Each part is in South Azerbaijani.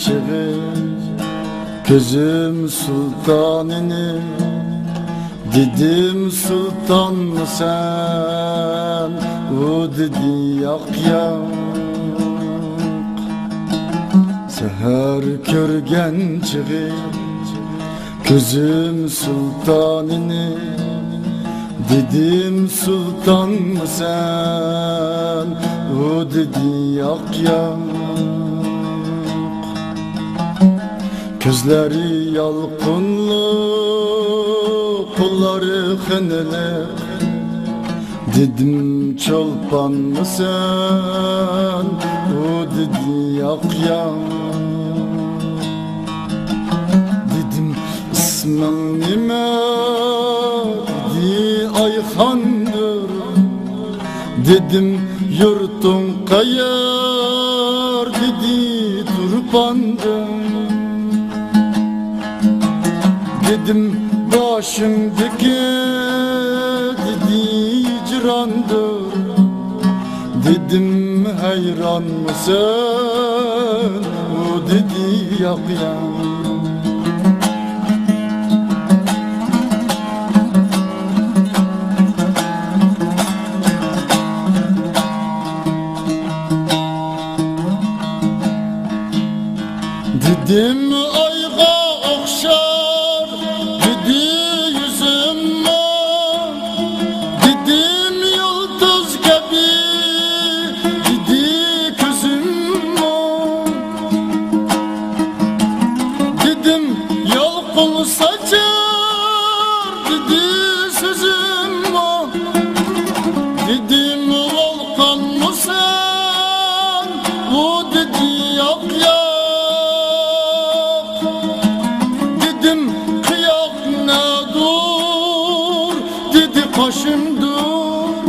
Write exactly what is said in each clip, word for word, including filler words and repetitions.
چیغیر، گؤزوم سلطانینی. دئدیم: «سلطانمیسان؟» او دئدی: «یوخ، یوخ.» سحر کؤرگن چیغیر، گؤزوم سلطانینی. دئدیم: «سلطانمیسان؟» او دئدی: «یوخ، یوخ.» گؤزلری یالقینلیق، قوللاری خئنیلیق. دئدیم: «چولپانمیسان؟» او دئدی: «یوخ، یوخ.» دئدیم: «ایسمین نئمه؟» دئدی: «آیخاندیر.» دئدیم: «یورتون قایار؟» دئدی: «تورپاندیر.» دئدیم: «باشینداکی؟» دئدی: «هیجراندیر.» دئدیم: «حیرانمیسان؟» او دئدی: «یوخ، یوخ.» دئدیم: «آیغا اوخشار؟» دئدی: «یوزوم مو؟» دئدیم: «یولدوز کیمی؟» دئدی: «گؤزوم مو؟» دئدیم: «یالقین ساچار؟» دئدی: «سؤزوم مو؟» دئدیم: «وولقانمیسان؟» او دئدی: «یوخ، یوخ.» دئدیم: «قییاق نه‌دیر؟» دئدی: «قاشیمدیر.»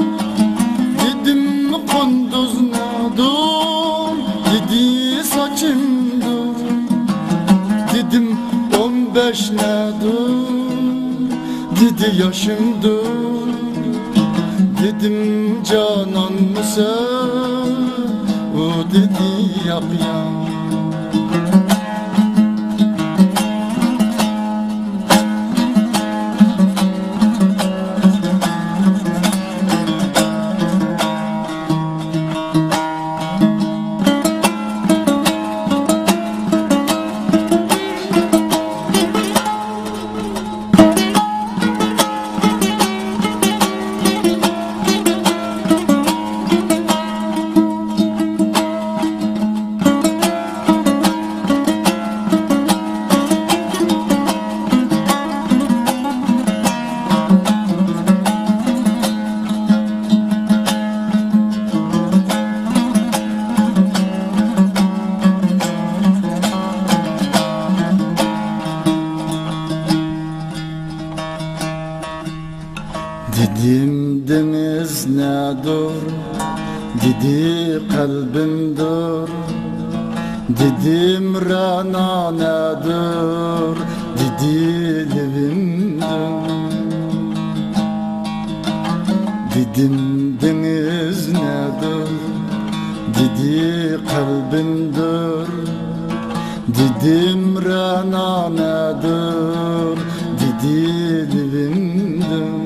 دئدیم: «قوندوز نه‌دیر؟» دئدی: «ساچیمدیر.» دئدیم: «اون بئش نه‌دیر؟» دئدی: «یاشیمدیر.» دئدیم: «جانانمیسان؟» او دئدی: «یوخ، یوخ.» دئدیم: «دنیز نه‌دیر؟» دئدی: «قلبیمدیر.» دئدیم: «رعنا نه‌دیر؟» دئدی: «لئویمدیر.» دئدیم: «دنیز نه‌دیر؟» دئدی: «قلبیمدیر.» دئدیم: «رعنا نه‌دیر؟» دئدی: «لئویمدیر.»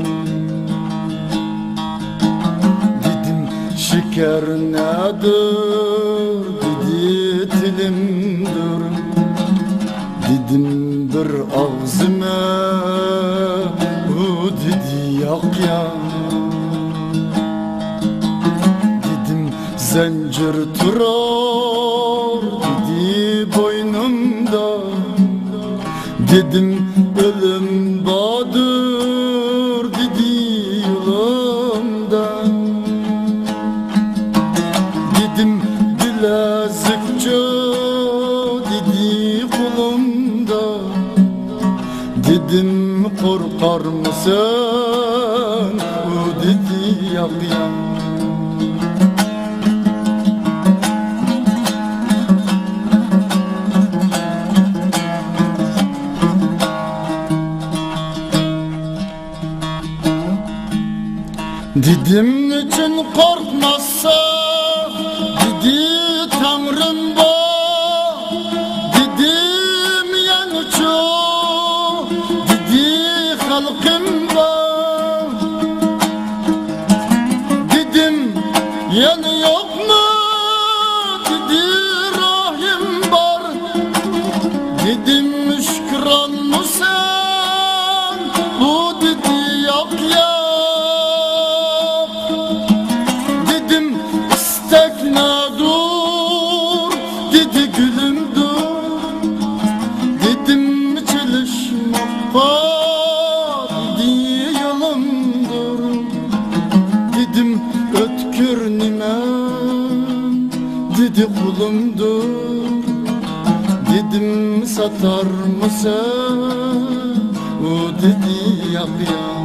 دئدیم: «شکر نه‌دیر؟» دئدی: «تیلیمدیر.» دئدیم: «بیر آغزیما؟» او دئدی: «یوخ، یوخ.» دئدیم: «زنجیر تورار؟» دئدی: «بوینومدا.» دئدیم: «اؤلوم باردیر؟» دئدی: «یولومدا.» دئدیم: «بیله‌زیکجه؟» دئدی: «قولومدا.» دئدیم: «قورخارمیسان؟» او دئدی: «یوخ، یوخ.» دئدیم: «نیچین قورخماسان؟» دئدی: «تانریم بار.» دئدیم: «ساتارمیسان؟» او دئدی: «یاخ، یاخ.»